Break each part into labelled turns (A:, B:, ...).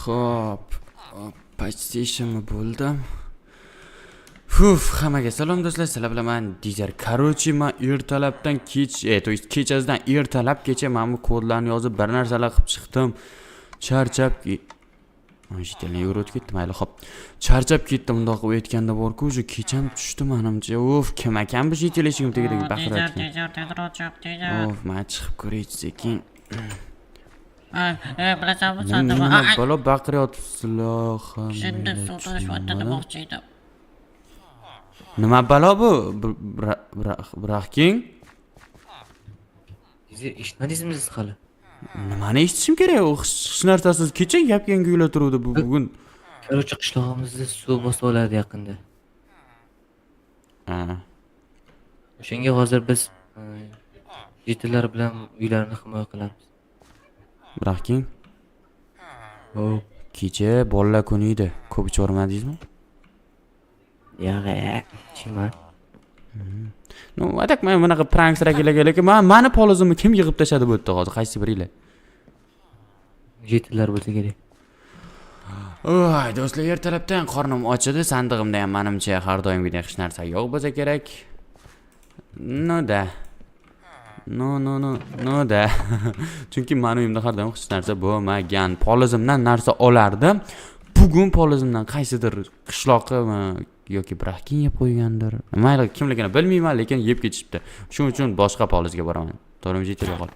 A: Xo'p, почти ishimni bo'ldim. Fuf, hammaga salom do'stlar, sizlar bilan man Dizer. Короче, man ertalabdan kech, то есть kechasidan ertalabgacha mana bu kodlarni yozib bir narsalar qilib chiqdim. Charchab Mana yugurib o'tib ketdi, mayli, xo'p. Charchab ketdim bundoq qilib aytganda bor-ku, уже kecham tushdi manimcha. Uf, kim ekan bu житель eshigim tagidagi baqirayotgan?
B: Tezor, tezroq chiq, tezor.
A: Uf, man chiqib ko'raychi sekin.
B: Bilasanmi, san nima?
A: Nima balo baqiryapsizlar?
B: Shunda suv to'lishyapti demoqchi edim.
A: Nima balo bu? Birahking?
C: Eshitmadingizmi siz hali?
A: Nimani eshitishim kerak? U hech narsasiz kecha gap kuylar turuvdi bu bugun.
C: Короче, qishlog'imizni suv bosib oladi yaqinda.
A: Ha.
C: O'shanga hozir biz житель lar bilan uylarni himoya qilamiz.
A: Birahking?
C: Hop.
A: Kecha bolalar kuni edi. Ko'p ichvormadingizmi?
C: Yo'q, ichman.
A: Ну, а так men bunaqa prank siragilarga, lekin man mani polizimni kim yig'ib tashladi bu yerda hozir? Qaysi biringlar?
C: Житель lar bo'lsa kerak.
A: Voy, do'stlar, ertalabdan qornim ochidi. Sandig'imda ham manimcha har doimgidek hech narsa yo'q bo'lsa kerak. Ну да. No, no, no, no да. Chunki mani uyimda har doim hech narsa bo'lmagan. Polizimdan narsa olardim. Bugun polizimdan qaysidir qishloqimi yoki Brahkin yeb qo'ygandir. Mayli, kimligini bilmayman, lekin yeb ketishibdi. Shuning uchun boshqa polizga boraman. To'g'rimi, житель yo'qol.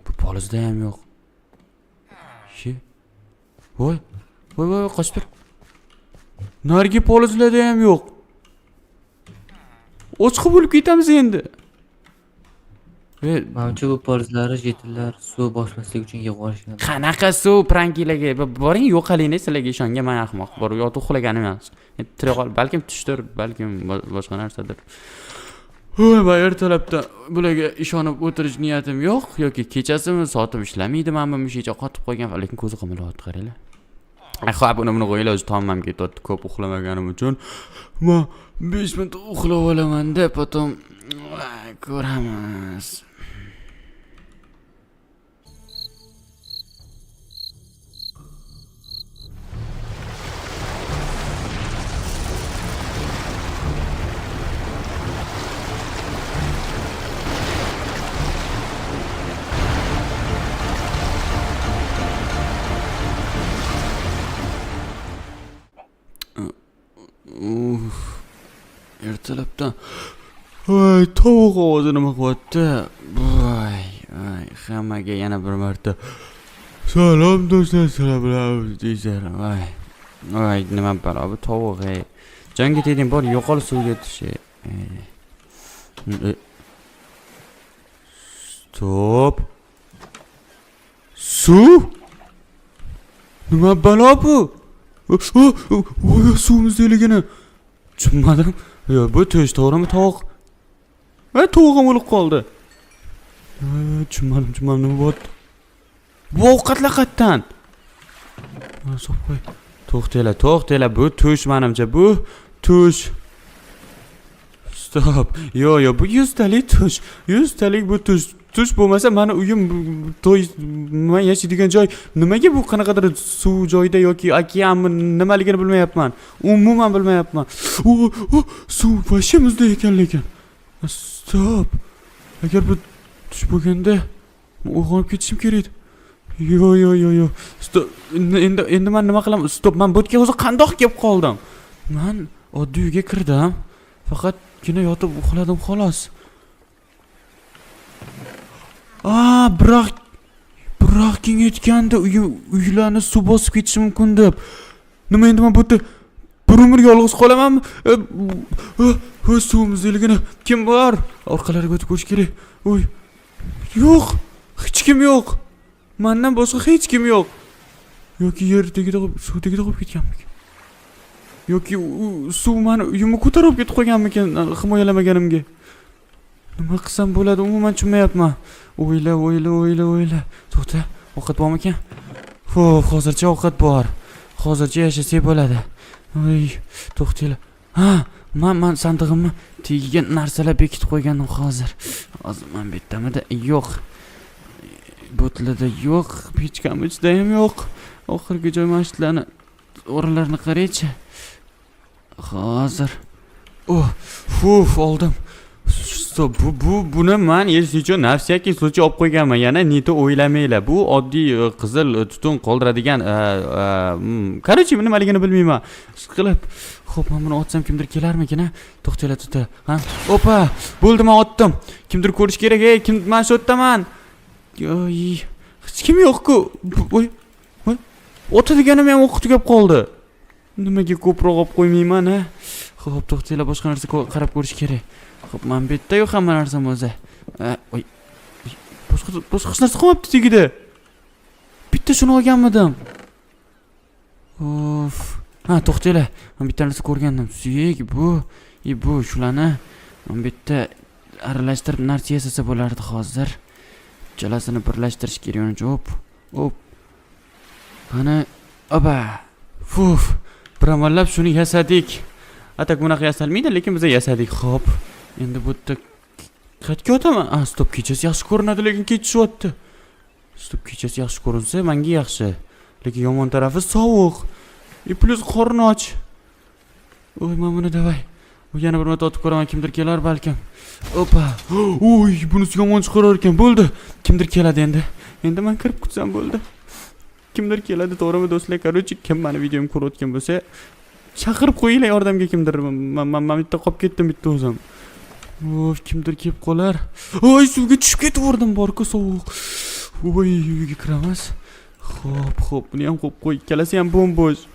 A: Bu polizda ham yo'q. She. Voy. Voy, voy, qochib tur. Narigi polizlarda ham yo'q. Ochqi bo'lib ketamiz endi.
C: Manimcha bu polizlari житель lar suv bosmaslik uchun yig'ib olishgan.
A: Qanaqa suv prankilarga boring yo'qolinglar, sizlarga ishongan man ahmoq. Borib yotib uxlaganim yaxshi. Endi tirik qol, balkim tushdir, balkim boshqa narsadir. Voy, man ertalabdan bularga ishonib o'tirish niyatim yo'q yoki kechasimi soatim ishlamaydi, mana bu mushicha qotib qolgan, lekin ko'zi qimirlayapti, qaranglar. Ay, xo'p, uni buni qo'yinglar, o'zi tomim ketyapti ko'p uxlamaganim uchun. Man 5 minut uxlab olaman-da, потом ko'ramiz. Uf. Ertalabdan voy, tovuq ovozi nima qilyapti? Voy, voy, hammaga yana bir marta salom do'stlar, sizlar bilan Dizer. Voy. Voy, nima balo bu tovuq ey. Jonga tegding, bor, yo'qol suvga tush. Ey. E. Стоп. Suv? Nima balo bu? Voy, suvimiz tushunmadim. Yo, bu tush to'g'rimi tovuq? Va tovug'im o'lib qoldi. Tushunmadim, tushunmadim nima bo'lyapti? Bu ovqatlar qayerdan? Mana solib qo'y. To'xtanglar, to'xtanglar, bu tush manimcha, bu tush. Стоп. Yo, yo, bu yuztalik tush. Yuztalik bu tush. Tush bo'lmasa mani uyim, to'y, man yashaydigan joy nimaga bu qanaqadir suv joyida yoki okeanmi nimaligini bilmayapman. Umuman bilmayapman. O, o, suv вообще muzda ekan lekin. Стоп. Agar bu tush bo'lganda uyg'onib ketishim kerak edi. Yo, yo, yo, yo. Стоп. Endi man nima qilaman? Стоп, man bu yerga o'zi qandoq kelib qoldim? Man oddiy uyga kirdim. Faqatgina yotib uxladim xolos. Biroq kengayotganda uylarni suv bosib ketishi mumkin deb. Nima endi man bu yerda bir umr yolg'iz qolamanmi? Suvimiz yo'qligini kim bor? Orqalariga o'tib ko'rish kerak. Uy. Yo'q. Hech kim yo'q. Mandan boshqa hech kim yo'q. Yoki yer tagida qolib, suv tagida qolib ketganmikin? Yoki suv mani uyimni ko'tarib ketib qolganmikin himoyalamaganimga? Nima qilsam bo'ladi, umuman tushunmayapman. O'yla, o'yla, o'yla, o'yla. To'xta, ovqat bormikan? Xo'p, hozircha ovqat bor. Hozircha yashasak bo'ladi. Oy, to'xtanglar. Ha, man sandig'imni tagiga narsalar bekitib qo'ygandim hozir. Hozir man bu yerdamidi? Yo'q. Butlida yo'q, pechkam ichida ham yo'q. Oxirgi joy mana shularni o'rinlarini qaraychi. Hozir. Oh, fuf, oldim. Стоп, bu buni man если что на всякий случай olib qo'yganman. Yana не то o'ylamanglar. Bu oddiy qizil tutun qoldiradigan, короче, nimaligini bilmayman. Qilib. Xo'p, men buni otsam kimdir kelarmikin, a? To'xtanglar, to'xta. Ha? Opa, bo'ldi, men otdim. Kimdir ko'rish kerak, ey, kim men shu yerdaman. Oy, hech kim yo'q-ku. Voy. Voy. Otadiganim ham o'qi tugab qoldi. Nimaga ko'proq olib qo'ymayman, a? Xo'p, to'xtanglar, boshqa narsa qarab ko'rish kerak. Xo'p, mana bu yerda yo'q hamma narsam o'zi. Oy. Boshqa hech narsa qolmabdi tagida. Bitta shuni olganmidim. Of. Ha, to'xtanglar. Men bitta narsa ko'rgandim. Suyak bu, i bu shularni mana bu yerda aralashtirib narsa yasasa bo'lardi hozir. Uchalasini birlashtirish kerak uncha. Hop. Hop. Qani, opa. Fuf. Bir amallab shuni yasadik. А так bunaqa yasalmaydi, lekin biz yasadik. Xo'p. Endi bu yerda qayerga otaman? Ah, стоп, kechasi yaxshi ko'rinadi, lekin kech tushyapti. Стоп, kechasi yaxshi ko'rinsa menga yaxshi. Lekin yomon tarafi sovuq. И плюс qorni och. Oy, mana buni давай. Yana bir marta otib ko'raman, kimdir kelar balkim. Opa. Uy, bunisi yomon chiqarar ekan. Bo'ldi. Kimdir keladi endi. Endi men kirib kutsam bo'ldi. Kimdir keladi, to'g'rimi do'stlar? Короче, kim meni videomni ko'rayotgan bo'lsa, chaqirib qo'yinglar yordamga kimdir. Men bitta qolib ketdim bitta o'zim. Of, kimdir kelib qolar. Oy, suvga tushib ketaverdim, borku sovuq. Voy, uyga kiramiz. Xo'p, xo'p, buni ham qo'yib qo'y. Ikkalasi ham bo'm-bo'sh.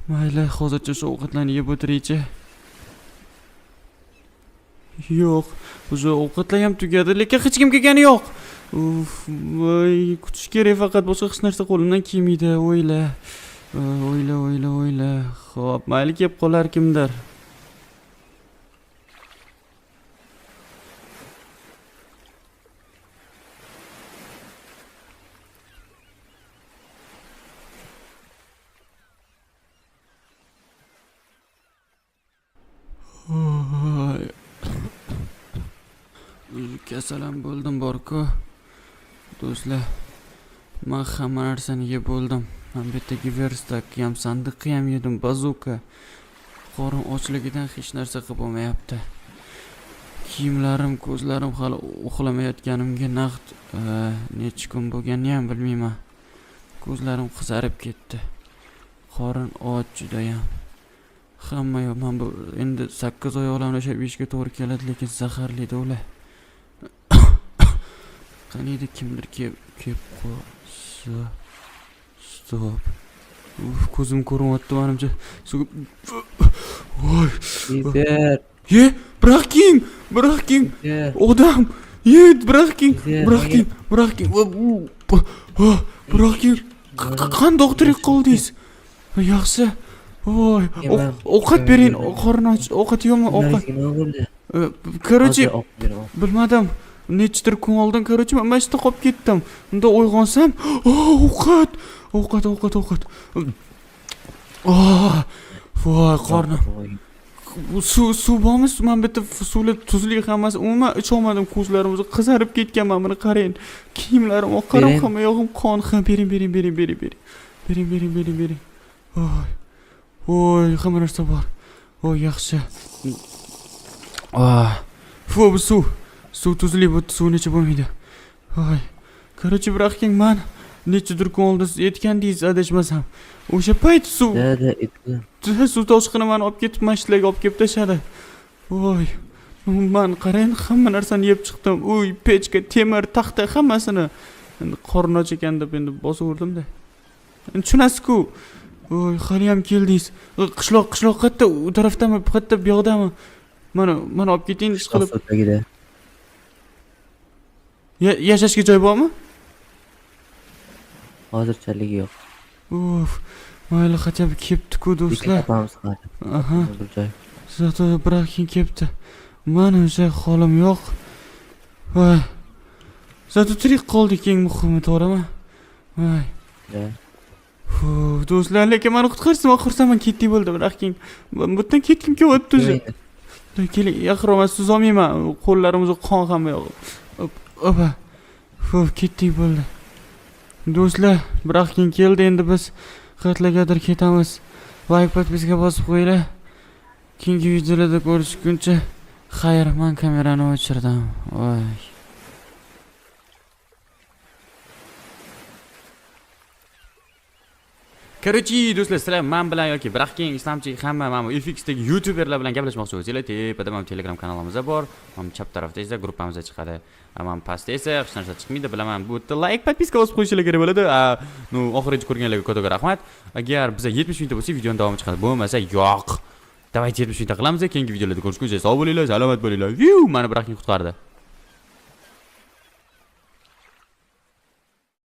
A: Mayli, hozircha shu ovqatlarni yeb o'tiraychi. Yo'q, уже ovqatlar ham tugadi, lekin hech kim kelgani yo'q. Uf, voy, kutish kerak faqat, boshqa hech narsa qo'limdan kelmaydi. O'yla. O'yla, o'yla, o'yla. Xo'p, mayli kelib qolar kimdir. Voy. Kasal ham bo'ldim borku. Do'stlar, men hamma narsani yeb bo'ldim. Men bu yerdagi верстак ham, sandiqni ham yedim, bazuka. Qorin ochligidan hech narsa qilib bo'lmayapti. Kiyimlarim, ko'zlarim hali uxlamayotganimga naqd necha kun bo'lganini ham bilmayman. Ko'zlarim qizarib ketdi. Qorin och judayam. Hamma yoq man bu endi 8 oyoqlarni ushlab yeyishga to'g'ri keladi, lekin zaharli ular. Qaniydi kimdir kelib qolsa. Стоп. Uf, ko'zim ko'rinyapti manimcha. Suvga. Voy.
C: Yeter.
A: Ye, bırakın, bırakın.
C: Yeter.
A: Odam. Ye, bırakın,
C: Yeter.
A: bırakın, bırakın. Bırakın. Qandoq tirik qoldingiz? Yaxshi. Voy,
C: Yemam.
A: ovqat bering, qorni och, ovqat yo'qmi? Ovqat.
C: Nima bo'ldi?
A: Короче,
C: Hozir olib beraman.
A: bilmadim. Nechidir kun oldin, короче, men mana shu yerda qolib ketdim. Unda uyg'onsam, oh, ovqat, ovqat, ovqat, ovqat. Oh, voy, qornim. Bu suv bormi? Mana bu yerda suvlar tuzli hammasi. Umuman icholmadim, ko'zlarim o'zi qizarib ketgan, mana buni qarang. Kiyimlarim oqarib,
C: Bering.
A: hamma yog'im qon. Ha, bering, bering, bering, bering, bering. Bering, bering, bering, bering. Voy. Voy, hamma narsa bor. Voy, yaxshi. Ah. Fu, bu suv. Suv tuzli, bu suvni ichib bo'lmaydi. Voy. Короче, bırakın man nechadir kun oldin siz aytgandingiz adashmasam. O'sha payt suv
C: Да, да, aytdim.
A: suv toshqini mani olib ketib, mana shularga olib kelib tashladi. Voy. Man qarang, hamma narsani yeb chiqdim. Uy, pechka, temir, taxta hammasini. Endi qorni och ekan deb endi bosaverdim-da. Endi tushunasiz-ku. Voy, hali ham keldingiz. Qishloq qayerda? U tarafdami, bu qayerda, bu yoqdami? Mana olib keting ish qilib.
C: Suv tagida.
A: Yashashga joy bormi?
C: Hozirchalik yo'q.
A: Uf, mayli, хотя бы kelibdi-ku
C: Lekin
A: do'stlar.
C: topamiz hali.
A: Aha.
C: Bir joy.
A: Зато bırakın kelibdi. Manimcha holim yo'q. Voy. Зато tirik qoldik eng muhimi, to'g'rimi? Voy.
C: Да.
A: Fu, do'stlar, lekin meni qutqarsin, man xursandman, ketdik bo'ldi, bırakın. Bu yerdan ketgim kelyapti уже. Keling, yaqinroq man suzolmayman. Qo'llarim o'zi qon hamma yog'i. Opa. Fu, ketdik bo'ldi. Do'stlar, biroq keyin keldi, endi biz qayerlargadir ketamiz. Like, подписка bosib qo'yinglar. Keyingi videolarda ko'rishguncha xayr, men kamerani o'chirdim. Voy. Короче, do'stlar, sizlar men bilan yoki biroq keyin Islomchik hamma mana bu FXdagi youtuberlar bilan gaplashmoqchi bo'lsanglar, tepada mana Telegram kanalimiz bor. Mana chap tarafda esa gruppamiz chiqadi. Mana pastda esa hech narsa chiqmaydi, bilaman. Bu yerda like, подписка bosib qo'yishinglar kerak bo'ladi. Ну, oxirigacha ko'rganlarga katta rahmat. Agar biza 70 mingta bo'lsa, videoni davomi chiqadi. Bo'lmasa, yo'q. Давайте 70 mingta qilamiz. Keyingi videolarda ko'rishguncha sog' bo'linglar, salomat bo'linglar. Viu, meni biroq keyin qutqardi.